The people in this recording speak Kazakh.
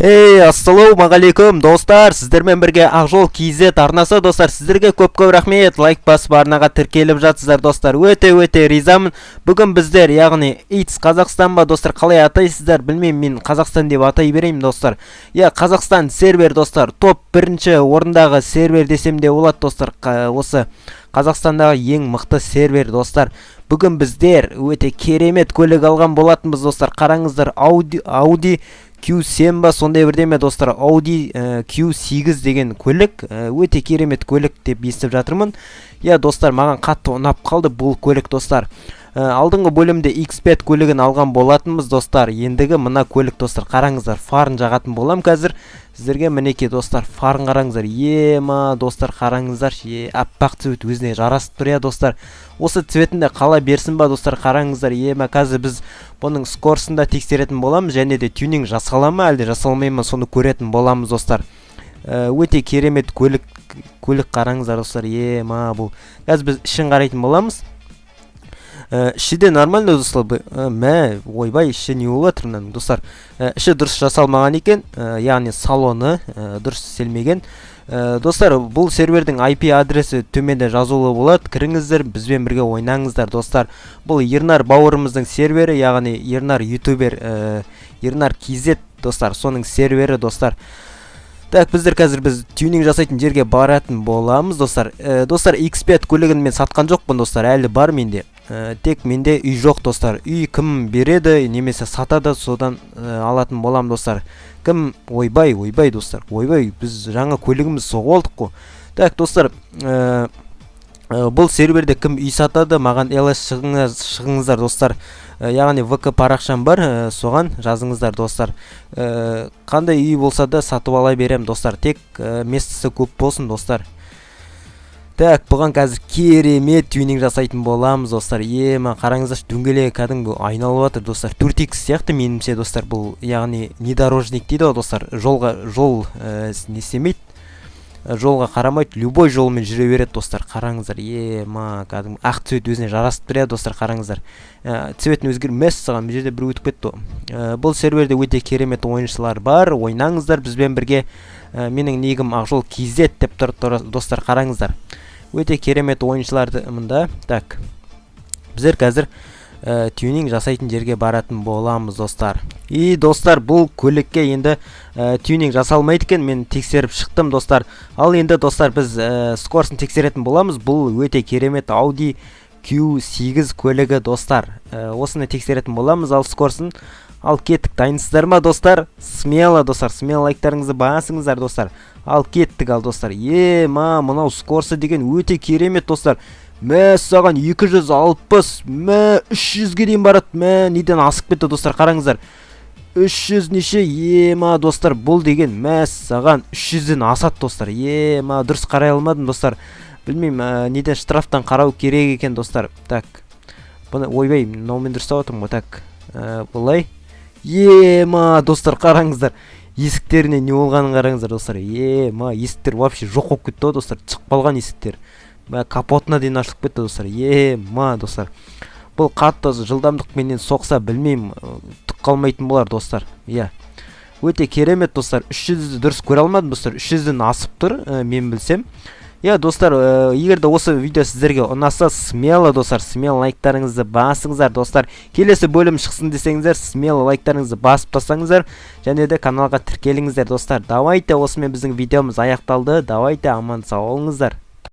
Эй, ассалаумағалейкум, достар! Сіздермен бірге Ақжол KZ арнасы, достар. Сіздерге көп-көп рахмет. Лайк басып, арнаға тіркеліп жатсыздар, достар. Өте-өте ризамын. Бүгін біздер, яғни It's Қазақстан ба, достар, қалай атайсыздар, білмеймін, мен Қазақстан деп атай берейін, достар. Иә, Қазақстан сервер, достар. Топ бірінші орындағы сервер десем де болады, достар. Осы Қазақстандағы ең мықты сервер, достар. Бүгін біздер өте керемет көлік алған болатынбыз, достар. Қараңыздар, Audi Q7 ба, сондай бірдеме, достар. Audi Q8 деген көлік, өте керемет көлік деп естіп жатырмын. Иә, достар, маған қатты ұнап қалды бұл көлік, достар. Алдыңғы бөлімде X5 көлігін алған болатынбыз, достар. Ендігі мына көлік, достар, қараңыздар, фарын жағатын болам қазір сіздерге. Мінекей, достар, фарын қараңыздар. Ема, достар, қараңыздаршы, е, аппақ цвет өзіне жарасып тұр, иә, достар. Осы цветінде қала берсін ба, достар, қараңыздар. Ема, қазір біз бұның скоросын да тексеретін боламыз және де тюнинг жасала ма, әлде жасалмай ма, соны көретін боламыз, достар. Өте керемет көлік, қараңыздар, достар. Ема, бұл қазір біз ішін қарайтын боламыз. Іші де нормально, достар. Мә, ойбай, іші не болып жатыр мынаның, достар? Іші дұрыс жасалмаған екен, яғни салоны дұрыс істелмеген. Достар, бұл сервердің IP адресі төменде жазулы болады. Кіріңіздер, бізбен бірге ойнаңыздар, достар. Бұл Ернар бауырымыздың сервері, яғни Ернар ютубер, Ернар KZ, достар, соның сервері, достар. Так, біздер қазір біз тюнинг жасайтын жерге баратын боламыз, достар. Достар, X5 көлігін мен сатқан жоқпын, достар, әлі бар менде. Тек менде үй жоқ, достар. Үй кім береді немесе сатады, содан алатын боламын, достар. Кім, ойбай, ойбай, достар, ойбай, біз жаңа көлігімізді соғып алдық қой. Так, достар, бұл серверде кім үй сатады, маған ЛС шығыңыздар, достар. Яғни ВК парақшам бар, соған жазыңыздар, достар. Қандай үй болса да сатып ала беремін, достар. Тек местосы көп болсын, достар. Так, бұған қазір керемет тюнинг жасайтын боламыз, достар. Ема, қараңыздаршы, дөңгелегі кәдімгі айналып жатыр, достар. 4X сияқты меніңше, достар, бұл, яғни внедорожник дейді ғой, достар. Жолға жол не істемейді, жолға қарамайды, любой жолмен жүре береді, достар. Қараңыздар, ема, кәдімгі ақ цвет өзіне жарасып тұр, иә, достар, қараңыздар. Цветін өзгер, мәссаған, бұл жерде бір өтіп кетті ғой. Бұл серверде өте керемет ойыншылар бар, ойнаңыздар бізбен бірге. Менің нигім Ақжол KZ деп тұр, достар, қараңыздар. Өте керемет ойыншыларды мында. Так, біздер қазір тюнинг жасайтын жерге баратын боламыз, достар. И, достар, бұл көлікке енді тюнинг жасалмайды екен, мен тексеріп шықтым, достар. Ал енді, достар, біз скоросын тексеретін боламыз. Бұл өте керемет Audi Q8 көлігі, достар. Осыны тексеретін боламыз, ал скоросын. Ал кеттік, дайынсыздар ма, достар? Смело, достар, смело лайктарыңызды басыңыздар, достар. Ал кеттік, ал, достар. Ема, мынау скоросы деген өте керемет, достар. Мәссаған, 260, мә, 300-ге дейін барады, мә, неден асып кетті, достар, қараңыздар. 300 неше, ема, достар, бұл деген, мәссаған, 300-ден асады, достар. Ема, дұрыс қарай алмадым, достар. Білмеймін, неден, штрафтан қарау керек екен, достар. Так, бұны, ойбай, мынаумен дұрыстап отырмын ғой. Так, былай. Ема, достар, қараңыздар. Есіктеріне не болғанын қараңыздар, достар. Ема, есіктер вообще жоқ болып кетті ғой, достар. Шығып қалған есіктер. Мә, капотына дейін ашылып кетті, достар. Ема, достар. Бұл қатты жылдамдықпенен соқса, білмеймін, түк қалмайтын болар, достар. Иә. Өте керемет, достар. 300-ді дұрыс көре алмадым, достар. 300-ден асып тұр, мен білсем. Иә, достар, егер де осы видео сіздерге ұнаса, смело, достар, смело лайктарыңызды басыңыздар, достар. Келесі бөлім шықсын десеңіздер, смело лайктарыңызды басып тастаңыздар және де каналға тіркеліңіздер, достар. Давайте, осымен біздің видеомыз аяқталды. Давайте, аман сау болыңыздар.